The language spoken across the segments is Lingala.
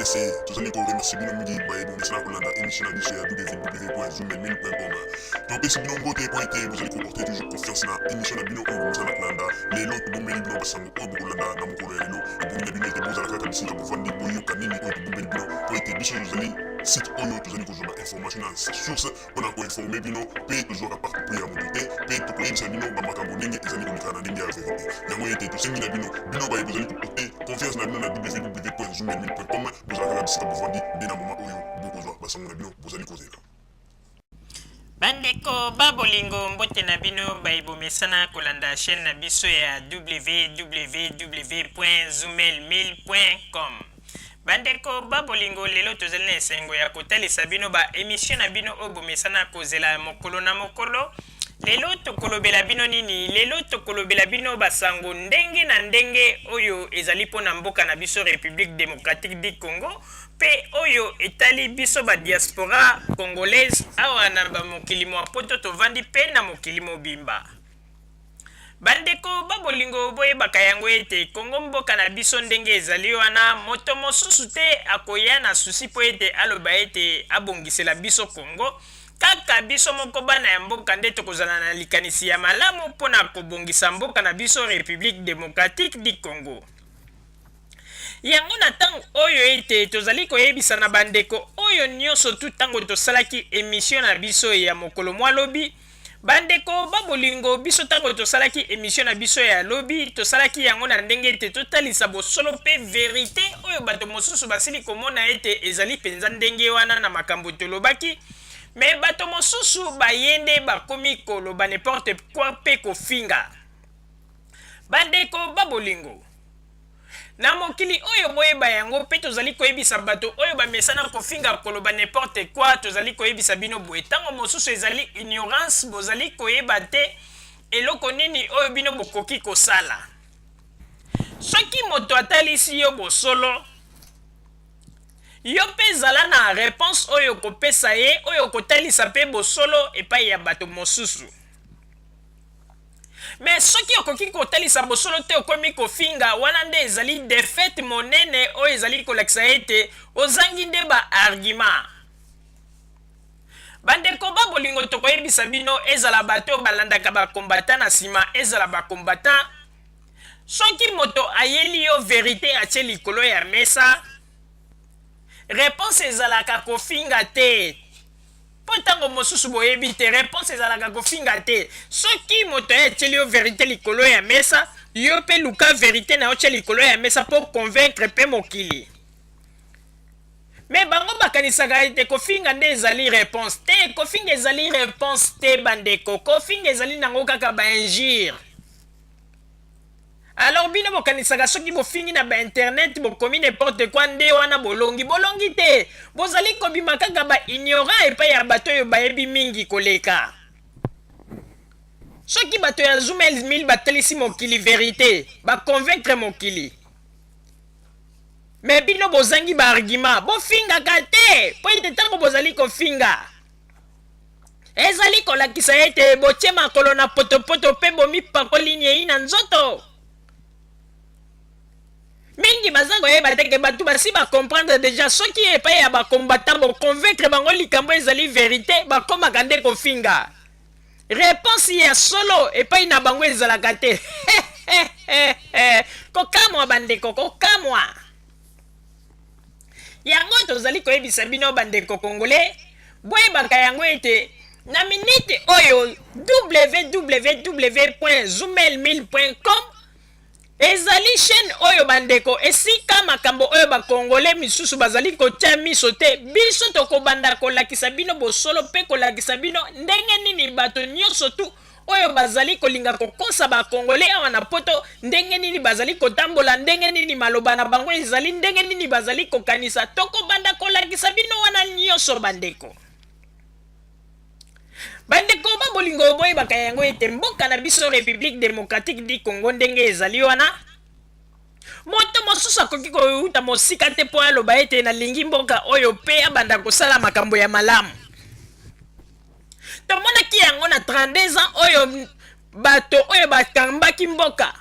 RDC. Tozali ko remercier bino mingi baye bomesana kolanda émission na biso ya www.zoomelmil.com. Topesi bino mbote mpo ete bozali koporter toujours confiance na émission na bino oyo bomesana kolanda. Lelo tobombeli bino basango oyo bokolanda na mokolo ya lelo. Ebongi na bino ete bozala kaka bisika bovandi, boyoka nini oyo tobombeli bino mpo ete biso tozali site oyo tozali kozwa ba information na source mpo na koinforme bino, mpe tozwaka parti pris ya moto te, mpe tokoyebisa bino bamakambo ndenge ezali koleka na ndenge ya verite. Yango ete tosengi na bino, bino baye bozali koporte confiance na bino na www.zoomelmil.com, bozala kaka bisika bovandi nde na moma oyo bokozwa basango na bino bozali kozela. Bandeko ba bolingo, mbote na bino baye bomesana kolanda chaîne na biso ya www.zoomelmil.com. Bandeko ba bolingo, lelo tozali na esengo ya kotalisa bino ba emission na bino oyo bomesana kozela mokolo na mokolo. Lelo tokolobela bino nini? Lelo tokolobela bino basango ndenge na ndenge oyo ezali mpo na mboka na biso République démocratique du Congo, mpe oyo etali biso ba diaspora congolaise awa na ba mokili mwa poto tovandi mpe na mokili mobimba. Bandeko ba bolingo, boyebaka yango ete Congo mboka na biso ndenge ezali wana, moto mosusu te akoya na souci mpo ete aloba ete abongisela biso Congo. Kaka biso moko bana ya mboka nde tokozala na likanisi ya malamu mpo na kobongisa mboka na biso Republique democratique du Congo. Yango na ntango oyo ete tozali koyebisa na bandeko oyo nyonso tu, ntango tosalaki emission na biso ya mokolo mwa lobi, bandeko ba bolingo, biso ntango tosalaki emission na biso ya lobi, tosalaki yango na ndenge ete totalisa bosolo mpe verite oyo bato mosusu basili komona ete ezali mpenza ndenge wana na makambo tolobaki. Me bato mosusu baye nde bakomi koloba n'importe quoi mpe kofinga. Bandeko ba bolingo, na mokili oyo boyeba yango, mpe tozali koyebisa bato oyo bamesana kofinga, koloba n'importe quoi, tozali koyebisa bino boye: ntango mosusu ezali ignorance, bozali koyeba te eloko nini oyo bino bokoki kosala. Soki moto atalisi yo bosolo, yo mpe zala na réponse oyo okopesa ye, oyo okotalisa mpe bosolo epai ya bato mosusu. Me soki okoki kotalisa bosolo te, okomi kofinga, wana nde ezali défaite monene oyo ezali kolakisa ete ozangi nde ba argument. Bandeko ba bolingo, tokoyebisa bino, ezala bato oyo balandaka bakombata na nsima, ezala bakombata, soki moto ayeli yo verite atie likolo ya mesa, réponse ezalaka kofinga te, mpo ntango mosusu boyebi te, réponse ezalaka kofinga te. Soki moto aye atieli yo verite likolo ya mesa, yo mpe luka verite na yo, tia likolo ya mesa mpo convaincre mpe mokili. Me bango bakanisaka ete kofinga nde ezali réponse te. Kofinga ezali réponse te, bandeko. Kofinga ezali nango kaka bainjure. Alors bino bokanisaka soki bofingi na bainternet, bokomi n'importe quoi, nde wana bolongi. Bolongi te, bozali kobima kaka baignorant epai ya bato oyo bayebi mingi koleka. Soki bato ya Zoom 1000 batalisi mokili verite, baconvaincre mokili, me bino bozangi baargument, bofingaka te, mpo ete ntango bozali kofinga ezali kolakisa ete botie makolo na potopoto mpe bomipakoli nyei na nzoto. Mingi baza koyeba te ke bato basi bacomprendre deja. Soki epai ya bakombata boconvaincre bango likambo ezali verite, bakomaka nde kofinga. Réponse ya solo epai na bango ezalaka te. Kokamwa, bandeko, kokamwa. Yango tozali koyebisa bino, bandeko congolais, boyebaka yango ete na minute oyo www.zoomelmil.com ezali chaîne oyo, bandeko, esika makambo oyo bakongole misusu bazali kotia miso te. Biso tokobanda kolakisa bino bosolo mpe kolakisa bino ndenge nini bato nyonso tu oyo bazali kolinga kokosa bakongole awa na poto, ndenge nini bazali kotambola, ndenge nini maloba na bango ezali, ndenge nini bazali kokanisa. Tokobanda kolakisa bino wana nyonso, bandeko. Bandeko ba bolingo, boyebaka yango ete mboka na biso République démocratique du Congo ndenge ezali wana, moto mosusu akoki kouta mosika te mpo aloba ete nalingi mboka oyo mpe abanda kosala makambo ya malamu. Tomonaki yango na 32 ans oyo bato oyo bakambaki mboka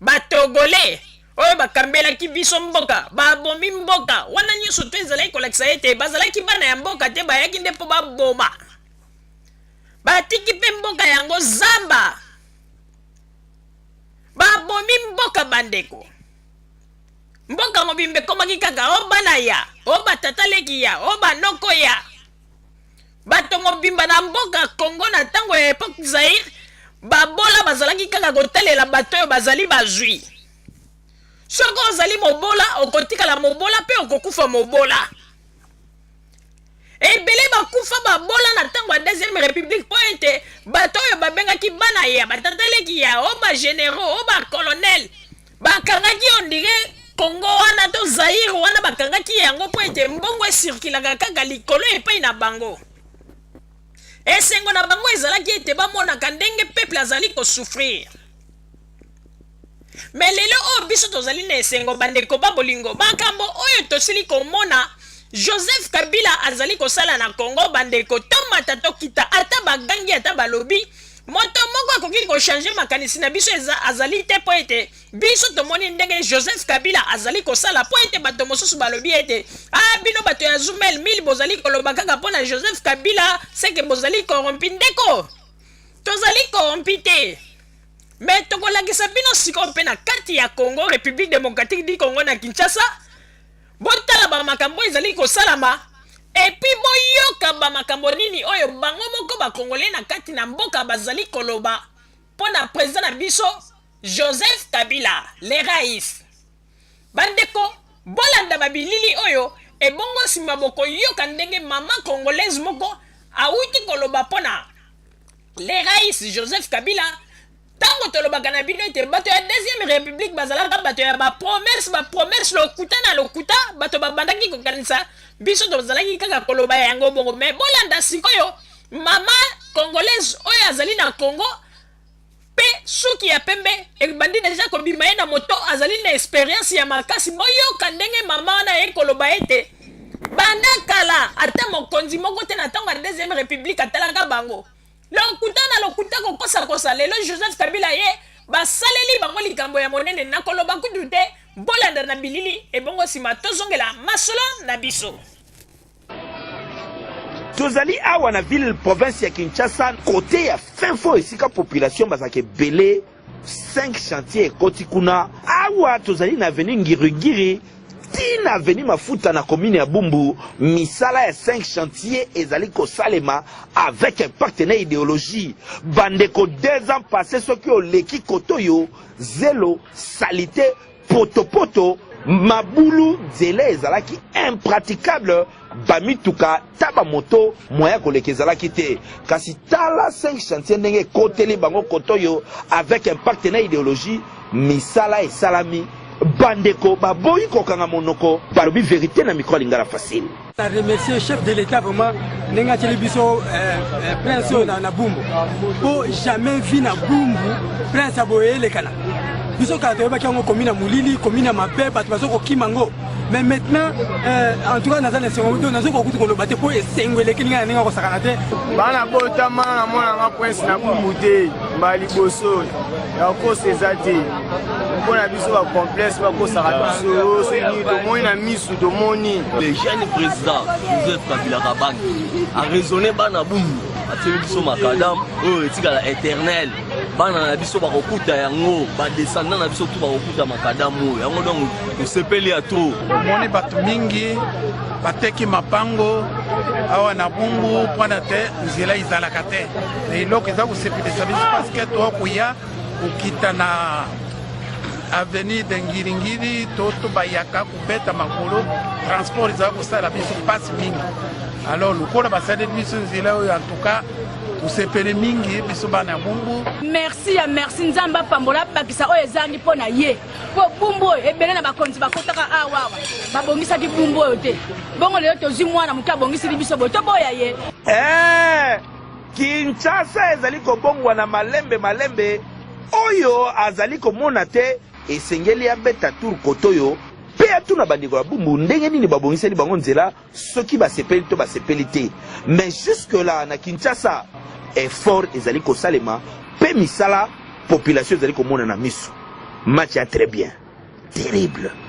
batogolais. Oyo bakambelaki biso mboka, babomi mboka wana nyonso to ezalaki kolakisa ete bazalaki bana ya mboka te, bayaki nde mpo baboma. Batiki mpe mboka yango zamba, babomi mboka bandeko. Mboka mobimba ekomaki kaka o bana ya, o batata leki ya, o banoko ya. Bato mobimba na mboka Congo na ntango ya epoque Zaïre, babola bazalaki kaka kotalela bato oyo bazali bazwi. Soki ozali mobola, okotikala mobola mpe okokufa mobola. Ebele bakufa babola na ntango ya Deuxième République mpo ete bato oyo babengaki bana ya batata leki ya o ba généraux o ba colonel bakangaki on dirait Congo wana to Zaïre wana bakangaki yango mpo ete mbongo esirkilaka kaka likolo epai na bango. Esengo na bango ezalaki ete bamonaka ndenge peuple azali kosouffrir. Me lelo oyo biso tozali na esengo bandeko ba bolingo, makambo oyo tosili komona Joseph Kabila azali kosala na Congo bandeko, tomata tokita, ata bagangi ata balobi, moto moko akoki kochange makanisi na biso eza azali te, mpo ete biso tomoni ndenge Joseph Kabila azali kosala, mpo ete bato mosusu balobi ete ah, bino bato ya Zumel 1000 bozali koloba kaka mpo na Joseph Kabila seke bozali corrompi. Ndeko, tozali corrompi te. Me tokolakisa bino sikoyo mpe na kati ya Congo, République démocratique du Congo na Kinshasa, botala ba makambo ezali kosalama epuis boyoka ba makambo nini oyo bango moko ba Congolais na kati na mboka bazali koloba mpo na president na biso Joseph Kabila le Rais. Bandeko, bolanda ba bilili oyo ebongo nsima bokoyoka ndenge mama congolaise moko awuti koloba mpo na le Rais Joseph Kabila. Ntango tolobaka na bino ete bato ya deuxième république bazalaka bato ya bapromese, bapromese lokuta na lokuta, bato babandaki kokanisa biso tozalaki kaka koloba yango bongo. Me bolanda sikoyo mama congolaise oyo azali na Congo mpe suki ya pembe ebandi deja kobima ye na moto, azali na experience ya makasi. Boyoka ndenge mama wana aye koloba ete banda kala ata mokonzi moko te na ntango ya deuxième république atalaka bango. Lokuta na lokuta, kokosakosa. Lelo Joseph Kabila ye basaleli bango likambo ya monene, nakoloba kutu te. Bolanda na bilili ebongo nsima tozongela masolo na biso. Tozali awa na ville province ya Kinshasa, kote ya fin fond esika population bazalaka ebele. 5 chantier ekoti kuna. Awa tozali na avenue Ngirigiri ti na avenue Mafuta na commune ya Bumbu. Misala ya 5 chantier ezali kosalema avec un partenaire idéologie. Bandeko, 2 ans passé soki oleki kotoyo zelo salite potopoto mabulu, nzela ezalaki impraticable, bamituka ta bamoto moya koleka ezalaki te. Kasi tala 5 chantier ndenge ekoteli bango kotoyo avec impact na idéologie. Misala esalami, bandeko baboyi kokanga monoko, balobi vérité na micro ya Lingala Facile. Na remercier chef de l'État vraiment ndenge atieli biso prince oyo na Bumbu, po jamais vu na Bumbu prince ya boye elekana. Biso kala toyebaki yango komi na molili, komi na mabe, bato bazo kokima yango. Mais maintenant en tout cas naza na esengo, nazo kokuti koloba te po esengo elekeli ngai na ndenge akosakana te. Bana botama na mwana nga prince na Bumbu te, mbala liboso ya kokosa eza te mpo na biso bacomplexe bakosaka biso soki nini tomoni na misu tomoni. Le jeune président Joseph Kabila Kabange a raisonné bana Bumbu, atieli biso makadam oyo etikala éternel. Bana na biso bakokuta yango, badescendant na biso tu bakokuta makadam oyo yango, donc tosepeli ya trop. Omoni bato mingi bateki mapango awa na Bumbu mpona te nzela ezalaka te. Na eloko eza kosepelisa biso parce que tokoya kokita na avenue de Ngiringiri to bayaka kobeta makolo, transport ezala kosala biso mpasi mingi. Alors lokola basaleli biso nzela oyo, en tout cas tosepeli mingi biso bana ya Bumbu. Merci ya merci, Nzambe apambola, abakisa oyo ezangi mpo na ye, mpo Bumbu oyo ebele na bakonzi bakotaka awa awa babongisaki Bumbu oyo te. Bongo lelo tozwi mwana moke abongisili biso boye, toboya ye? Kinshasa ezali kobongwana malembe malembe. Oyo azali komona te esengeli abeta tour kotoyo mpe atuna bandeko ya Bumbu ndenge nini babongiseli bango nzela, soki basepeli to basepeli te. Mais jusque là na Kinshasa effort ezali kosalema mpe misala population ezali komona na miso. Match ya très bien. terrible.